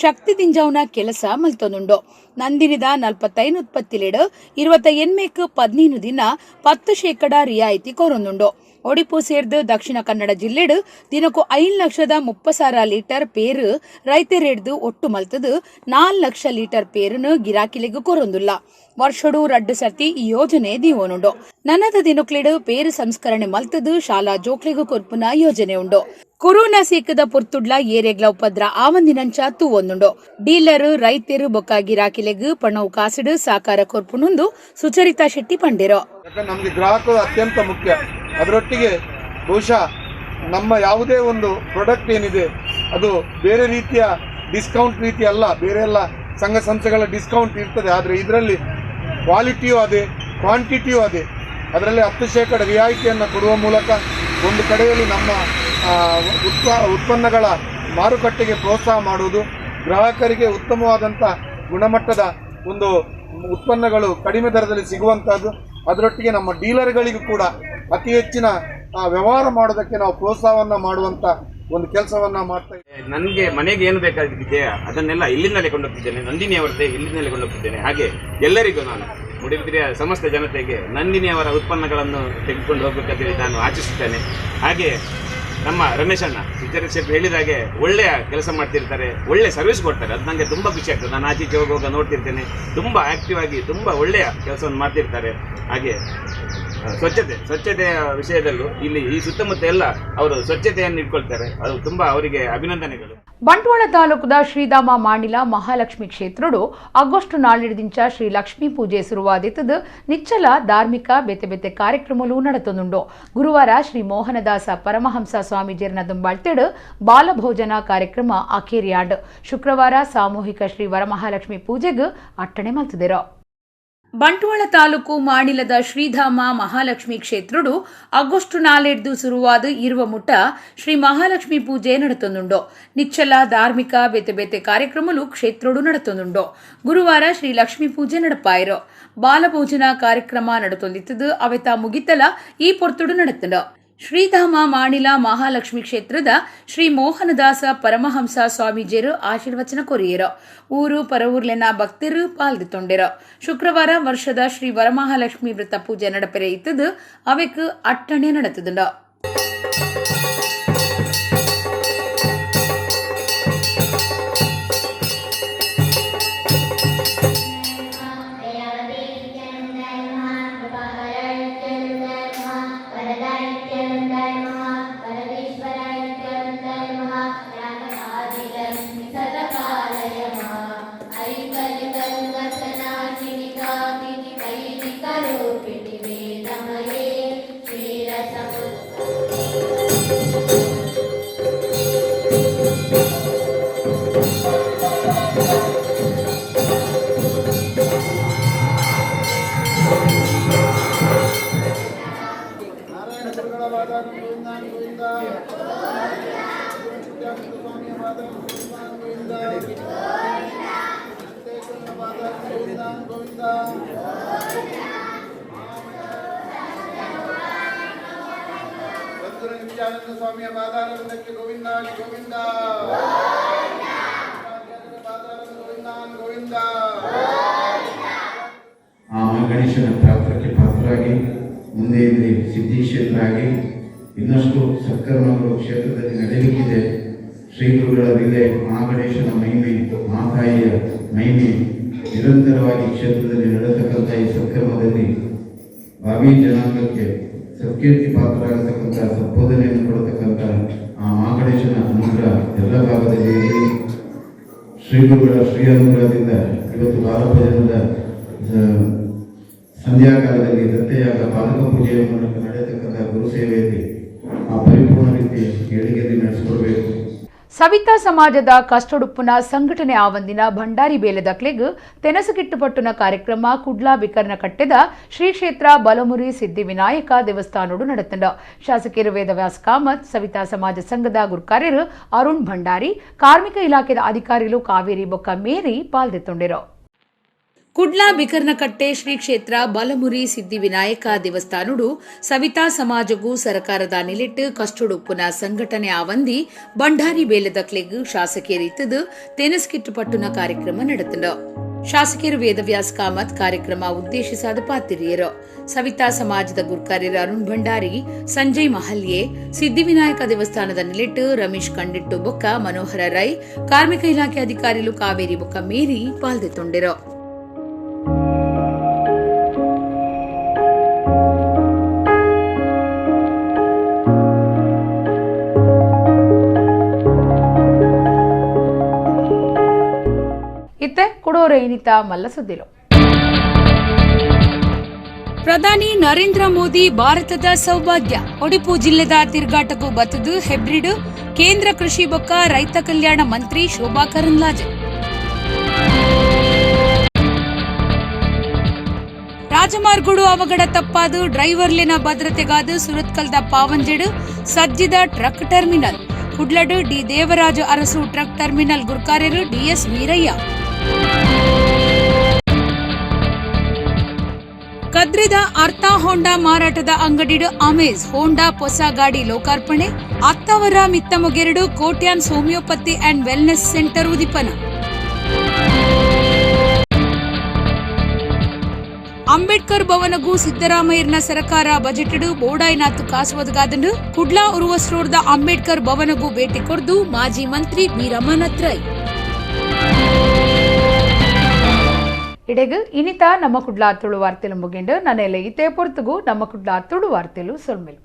ಶಕ್ತಿ ದಿಂಜಾವ್ನ ಕೆಲಸ ಮಲ್ತೊಂದುಂಡು. ನಂದಿನಿದ 45 ಉತ್ಪತ್ತಿಲೆಡ್ 28 15 ದಿನ 10% ರಿಯಾಯಿತಿ ಕೊರೊಂದುಂಡು. Odipu ಸೇರ್ದ್ ದಕ್ಷಿಣ ಕನ್ನಡ ಜಿಲ್ಲೆಡ್ ದಿನೊಕು 5 ಲಕ್ಷದ 30 ಸಾವಿರ ಲೀಟರ್ ಪೇರು ರೈತೆರೆಡ್ದ್ ಒಟ್ಟು ಮಲ್ತುದು 4 ಲಕ್ಷ ಲೀಟರ್ ಪೇರುನು ಗಿರಾಕಿಲೆಗ್ ಕೊರೊಂದುಲ್ಲ. ವರ್ಷೊಡು 2 ಸರ್ತಿ ಈ ಯೋಜನೆ ದೀವೊನುಂಡು. ನನದ ದಿನೊಕ್ಲೆಡ್ ಪೇರು ಸಂಸ್ಕರಣೆ ಮಲ್ತುದು ಶಾಲಾ ಜೋಕ್ಲೆಗ್ ಕೊರ್ಪುನ ಯೋಜನೆ ಉಂಡು. ಕೊರೋನಾ ಸೀಕದ ಪೊರ್ತುಡ್ಲ ಏರೆಗ್ಲ ಉಪದ್ರ ಆವಂದಿನಂಚ ತೂವೊಂದುಂಡು. ಡೀಲರ್ ರೈತೆರು ಬೊಕ್ಕ ಗಿರಾಕಿಲೆಗ್ ಪಣವು ಕಾಸುಡು ಸಾಕಾರ ಕೊರ್ಪುನುಂದು ಸುಚರಿತಾ ಶೆಟ್ಟಿ ಪಂಡೆರು. ನಮಗೆ ಗ್ರಾಹಕರು ಅತ್ಯಂತ ಮುಖ್ಯ. ಅದರೊಟ್ಟಿಗೆ ಬಹುಶಃ ನಮ್ಮ ಯಾವುದೇ ಒಂದು ಪ್ರಾಡಕ್ಟ್ ಏನಿದೆ ಅದು ಬೇರೆ ರೀತಿಯ ಡಿಸ್ಕೌಂಟ್ ರೀತಿ ಅಲ್ಲ, ಬೇರೆ ಎಲ್ಲ ಸಂಘ ಸಂಸ್ಥೆಗಳ ಡಿಸ್ಕೌಂಟ್ ಇರ್ತದೆ, ಆದರೆ ಇದರಲ್ಲಿ ಕ್ವಾಲಿಟಿಯೂ ಅದೇ, ಕ್ವಾಂಟಿಟಿಯೂ ಅದೇ. ಅದರಲ್ಲಿ 10% ರಿಯಾಯಿತಿಯನ್ನು ಕೊಡುವ ಮೂಲಕ ಒಂದು ಕಡೆಯಲ್ಲಿ ನಮ್ಮ ಉತ್ಪನ್ನಗಳ ಮಾರುಕಟ್ಟೆಗೆ ಪ್ರೋತ್ಸಾಹ ಮಾಡುವುದು, ಗ್ರಾಹಕರಿಗೆ ಉತ್ತಮವಾದಂಥ ಗುಣಮಟ್ಟದ ಒಂದು ಉತ್ಪನ್ನಗಳು ಕಡಿಮೆ ದರದಲ್ಲಿ ಸಿಗುವಂಥದ್ದು, ಅದರೊಟ್ಟಿಗೆ ನಮ್ಮ ಡೀಲರ್ಗಳಿಗೂ ಕೂಡ ಅತಿ ಹೆಚ್ಚಿನ ವ್ಯವಹಾರ ಮಾಡೋದಕ್ಕೆ ನಾವು ಪ್ರೋತ್ಸಾಹವನ್ನು ಮಾಡುವಂಥ ಒಂದು ಕೆಲಸವನ್ನು ಮಾಡ್ತಾ ಇದ್ದೀವಿ. ನನಗೆ ಮನೆಗೆ ಏನು ಬೇಕಾಗಿದೆಯಾ ಅದನ್ನೆಲ್ಲ ಇಲ್ಲಿಂದಲೇ ಕೊಂಡೋಗ್ತಿದ್ದೇನೆ, ನಂದಿನಿಯವರದ್ದೇ ಇಲ್ಲಿಂದಲೇ ಕೊಂಡೋಗ್ತಿದ್ದೇನೆ. ಹಾಗೆ ಎಲ್ಲರಿಗೂ ನಾನು ಮೂಡುಬಿದಿರೆಯ ಸಮಸ್ತ ಜನತೆಗೆ ನಂದಿನಿಯವರ ಉತ್ಪನ್ನಗಳನ್ನು ತೆಗೆದುಕೊಂಡು ಹೋಗಬೇಕಂತೇಳಿ ನಾನು ಆಶಿಸುತ್ತೇನೆ. ಹಾಗೆ ನಮ್ಮ ರಮೇಶ್ ಅಣ್ಣ ಟೀಚರ್ ಶೆಟ್ಟಿ ಹೇಳಿದಾಗೆ ಒಳ್ಳೆಯ ಕೆಲಸ ಮಾಡ್ತಿರ್ತಾರೆ, ಒಳ್ಳೆ ಸರ್ವಿಸ್ ಕೊಡ್ತಾರೆ, ಅದು ನನಗೆ ತುಂಬ ಖುಷಿ ಆಗ್ತದೆ. ನಾನು ಆಚೆ ಈಚೆ ಹೋಗುವಾಗ ನೋಡ್ತಿರ್ತೇನೆ, ತುಂಬ ಆ್ಯಕ್ಟಿವ್ ಆಗಿ ತುಂಬ ಒಳ್ಳೆಯ ಕೆಲಸವನ್ನು ಮಾಡ್ತಿರ್ತಾರೆ. ಹಾಗೆ ಸ್ವಚ್ಛತೆಯ ವಿಷಯದಲ್ಲೂ ಇಲ್ಲಿ ಈ ಸುತ್ತಮುತ್ತ ಎಲ್ಲ ಅವರು ಸ್ವಚ್ಛತೆಯನ್ನು ಇಟ್ಕೊಳ್ತಾರೆ, ಅದು ತುಂಬ ಅವರಿಗೆ ಅಭಿನಂದನೆಗಳು. ಬಂಟ್ವಾಳ ತಾಲೂಕುದ ಶ್ರೀಧಾಮ ಮಾಣಿಲ ಮಹಾಲಕ್ಷ್ಮಿ ಕ್ಷೇತ್ರಡು ಆಗಸ್ಟ್ 4 ಶ್ರೀ ಲಕ್ಷ್ಮೀ ಪೂಜೆ ಶುರುವಾದಿತ್ತದು ನಿಚ್ಚಲ ಧಾರ್ಮಿಕ ಬೇತೆ ಬೇತೆ ಕಾರ್ಯಕ್ರಮಗಳು ನಡೆತೊಂದುಂಡು. ಗುರುವಾರ ಶ್ರೀ ಮೋಹನದಾಸ ಪರಮಹಂಸ ಸ್ವಾಮೀಜಿಯರ್ನ ದುಂಬಾಳ್ತೆಡು ಬಾಲಭೋಜನ ಕಾರ್ಯಕ್ರಮ ಅಖೇರಿಯಾಂಡ್. ಶುಕ್ರವಾರ ಸಾಮೂಹಿಕ ಶ್ರೀ ವರಮಹಾಲಕ್ಷ್ಮಿ ಪೂಜೆಗೆ ಅಟ್ಟಣೆ ಮಲ್ತದಿರು. ಬಂಟ್ವಾಳ ತಾಲೂಕು ಮಾಣಿಲದ ಶ್ರೀಧಾಮ ಮಹಾಲಕ್ಷ್ಮಿ ಕ್ಷೇತ್ರಡು ಆಗಸ್ಟ್ 4 ಶುರುವಾದ ಇರುವ ಮುಟ್ಟ ಶ್ರೀ ಮಹಾಲಕ್ಷ್ಮಿ ಪೂಜೆ ನಡೆತೊಂದುಂಡು. ನಿಚ್ಚಲ ಧಾರ್ಮಿಕ ಬೇತೆ ಬೇತೆ ಕಾರ್ಯಕ್ರಮಲು ಕ್ಷೇತ್ರಡು ನಡೆತೊಂದುಂಡು. ಗುರುವಾರ ಶ್ರೀ ಲಕ್ಷ್ಮೀ ಪೂಜೆ ನಡಪಾಯಿರು. ಬಾಲಭೋಜನ ಕಾರ್ಯಕ್ರಮ ನಡೆತೊಂದಿತ್ತದು ಅವೆತ ಮುಗಿತಲ ಈ ಪೊರ್ತುಡು ನಡೆತಂಡು. ಶ್ರೀಧಾಮ ಮಾಣಿಲ ಮಹಾಲಕ್ಷ್ಮಿ ಕ್ಷೇತ್ರದ ಶ್ರೀ ಮೋಹನದಾಸ ಪರಮಹಂಸ ಸ್ವಾಮೀಜಿಯರು ಆಶೀರ್ವಚನ ಕೊರಿಯರು. ಊರು ಪರವೂರ್ಲೆನ ಭಕ್ತರು ಪಾಲ್ದಿತ್ತೊಂಡಿರು. ಶುಕ್ರವಾರ ವರ್ಷದ ಶ್ರೀ ವರಮಹಾಲಕ್ಷ್ಮಿ ವ್ರತ ಪೂಜೆ ನಡಪೆರೆ ಇತ್ತದು ಅವೆಕ್ ಅಟ್ಟಣೆ ನಡೆತದುಂಡು. ಆ ಗಣೇಶನ ಪ್ರಾತ್ರಕ್ಕೆ ಪಾತ್ರರಾಗಿ ಮುಂದೆ ಇಲ್ಲಿ ಸಿದ್ಧಿಕ್ಷೇತ್ರರಾಗಿ ಇನ್ನಷ್ಟು ಸತ್ಕರ್ಮಗಳು ಕ್ಷೇತ್ರದಲ್ಲಿ ನಡೆಯಲಿಕ್ಕಿದೆ. ಶ್ರೀ ಗುರುಗಳ ಲೀಲೆ, ಮಹಾಗಣೇಶನ ಮಹಿಮೆ, ಮಹಾತಾಯಿಯ ಮಹಿಮೆ ನಿರಂತರವಾಗಿ ಕ್ಷೇತ್ರದಲ್ಲಿ ನಡೆತಕ್ಕಂಥ ಈ ಸತ್ಕರ್ಮದಲ್ಲಿ ಭಾವಿ ಜನಾಂಗಕ್ಕೆ ಸತ್ಕೀರ್ತಿ ಪಾತ್ರರಾಗತಕ್ಕಂಥ ಸದ್ಬೋಧನೆಯನ್ನು ಕೊಡತಕ್ಕಂಥ ಆ ಮಹಾಗಣೇಶನ ಅನುಗ್ರಹ ಎಲ್ಲ ಭಾಗದಲ್ಲಿ ಇರಲಿ. ಶ್ರೀ ಗುರುಗಳ ಶ್ರೀ ಅನುಗ್ರಹದಿಂದ ಇವತ್ತು ಬಾಲಭೋಜನದ ಸಂಧ್ಯಾಕಾಲದಲ್ಲಿ ದತ್ತೆಯಾಗ ಪಾದಕ ಪೂಜೆಯ ಮೂಲಕ ನಡೆಯತಕ್ಕಂಥ ಗುರು ಸೇವೆಯಲ್ಲಿ ಆ ಪರಿಪೂರ್ಣ ರೀತಿ ಏಳಿಗೆಯಲ್ಲಿ ನಡೆಸಿಕೊಡಬೇಕು. ಸವಿತಾ ಸಮಾಜದ ಕಷ್ಟೊಡುಪ್ಪುನ ಸಂಘಟನೆ ಆವಂದಿನ ಭಂಡಾರಿ ಬೇಲೆದಕ್ಲೆಗ್ ತೆನಸುಕಿಟ್ಟುಪಟ್ಟುನ ಕಾರ್ಯಕ್ರಮ ಕುಡ್ಲಾ ಬಿಕರ್ನ ಕಟ್ಟೆದ ಶ್ರೀ ಕ್ಷೇತ್ರ ಬಲಮುರಿ ಸಿದ್ಧಿವಿನಾಯಕ ದೇವಸ್ಥಾನೋಡು ನಡೆತಂಡ. ಶಾಸಕರು ವೇದವ್ಯಾಸ್ ಕಾಮತ್, ಸವಿತಾ ಸಮಾಜ ಸಂಘದ ಗುರ್ಕಾರ್ಯರು ಅರುಣ್ ಭಂಡಾರಿ, ಕಾರ್ಮಿಕ ಇಲಾಖೆದ ಅಧಿಕಾರಿಗಳು ಕಾವೇರಿ ಬೊಕ್ಕ ಮೇರಿ ಪಾಲ್ದೆತ್ತೊಂಡಿರು. ಕುಡ್ಲಾ ಬಿಕರ್ನಕಟ್ಟೆ ಶ್ರೀ ಕ್ಷೇತ್ರ ಬಲಮುರಿ ಸಿದ್ಧಿವಿನಾಯಕ ದೇವಸ್ಥಾನಡು ಸವಿತಾ ಸಮಾಜಗೂ ಸರ್ಕಾರದ ನಿಲಿಟ್ಟು ಕಷ್ಟೊಡುಪ್ಪುನ ಸಂಘಟನೆ ಆವಂದಿ ಭಂಡಾರಿ ಬೇಲೆದಕ್ಲೆಗ್ ಶಾಸಕಿಯರಿತ್ತದು ತೆನಸ್ಕಿಟ್ಟು ಪಟ್ಟುನ ಕಾರ್ಯಕ್ರಮ ನಡೆತಂಡ. ಶಾಸಕರು ವೇದವ್ಯಾಸ್ ಕಾಮತ್ ಕಾರ್ಯಕ್ರಮ ಉದ್ದೇಶಿಸಾದ ಪಾತಿರಿಯರು. ಸವಿತಾ ಸಮಾಜದ ಗುರ್ಕಾರ್ಯರು ಅರುಣ್ ಭಂಡಾರಿ, ಸಂಜಯ್ ಮಹಲ್ಯೆ, ಸಿದ್ಧಿವಿನಾಯಕ ದೇವಸ್ಥಾನದ ನಿಲಿಟ್ಟು ರಮೇಶ್ ಕಂಡಿಟ್ಟು ಬೊಕ್ಕ ಮನೋಹರ ರೈ, ಕಾರ್ಮಿಕ ಇಲಾಖೆ ಅಧಿಕಾರಿಲು ಕಾವೇರಿ ಬೊಕ್ಕ ಮೇರಿ ಪಾಲ್ದೆತೊಂಡಿರು. ಇತ್ತೆ ಕುಡೋರೆ ಇನಿತಾ ಮಲ್ಲ ಸುದ್ದಿಲು. ಪ್ರಧಾನಿ ನರೇಂದ್ರ ಮೋದಿ ಭಾರತದ ಸೌಭಾಗ್ಯ. ಒಡಿಪು ಜಿಲ್ಲೆದ ತಿರುಗಾಟಕ್ಕೂ ಬತ್ತದು ಹೆಬ್ರಿಡ್ ಕೇಂದ್ರ ಕೃಷಿ ಬೊಕ್ಕ ರೈತ ಕಲ್ಯಾಣ ಮಂತ್ರಿ ಶೋಭಾ ಕರಂದ್ಲಾಜೆ. ರಾಜಮಾರ್ಗಡು ಅವಘಡ ತಪ್ಪಾದು ಡ್ರೈವರ್ಲಿನ ಭದ್ರತೆಗಾದ ಸುರತ್ಕಲ್ದ ಪಾವಂಜೆಡು ಸಜ್ಜಿದ ಟ್ರಕ್ ಟರ್ಮಿನಲ್. ಕುಡ್ಲಡು ಡಿ ದೇವರಾಜು ಅರಸು ಟ್ರಕ್ ಟರ್ಮಿನಲ್ ಗುರ್ಕಾರ್ಯರು ಡಿಎಸ್ ವೀರಯ್ಯ. ಕದ್ರಿದ ಅರ್ಥ ಹೋಂಡಾ ಮಾರಾಟದ ಅಂಗಡಿಡು ಅಮೇಜ್ ಹೋಂಡಾ ಹೊಸ ಗಾಡಿ ಲೋಕಾರ್ಪಣೆ. ಅತ್ತವರ ಮಿತ್ತಮೊಗೆರಡು Kotian homeopathy and wellness centre ಉದಿಪನ. ಅಂಬೇಡ್ಕರ್ ಭವನಗೂ ಸಿದ್ದರಾಮಯ್ಯನ ಸರಕಾರ ಬಜೆಟ್ಡು ಬೋಡಾಯ್ನಾಥ್ ಕಾಸುವದಗಾದನು ಕುಡ್ಲಾ ಉರುವಸ್ರೋಡ್ದ ಅಂಬೇಡ್ಕರ್ ಭವನಗೂ ಭೇಟಿ ಕೊರ್ದು ಮಾಜಿ ಮಂತ್ರಿ ಬಿ ರಮಾನಾಥ್ ರೈ. ಇಡೆಗ್ ಇನಿತಾ ನಮ್ಮ ಕುಡ್ಲಾ ತುಳು ವಾರ್ತೆಲು ಮುಗಿಂಡು ನನ್ನೆಲೆ ಇತೇ ಪೊರ್ತುಗು ನಮ್ಮ ಕುಡ್ಲಾ ತುಳು ವಾರ್ತೆಲು ಸೊಲ್ಮೆಲು.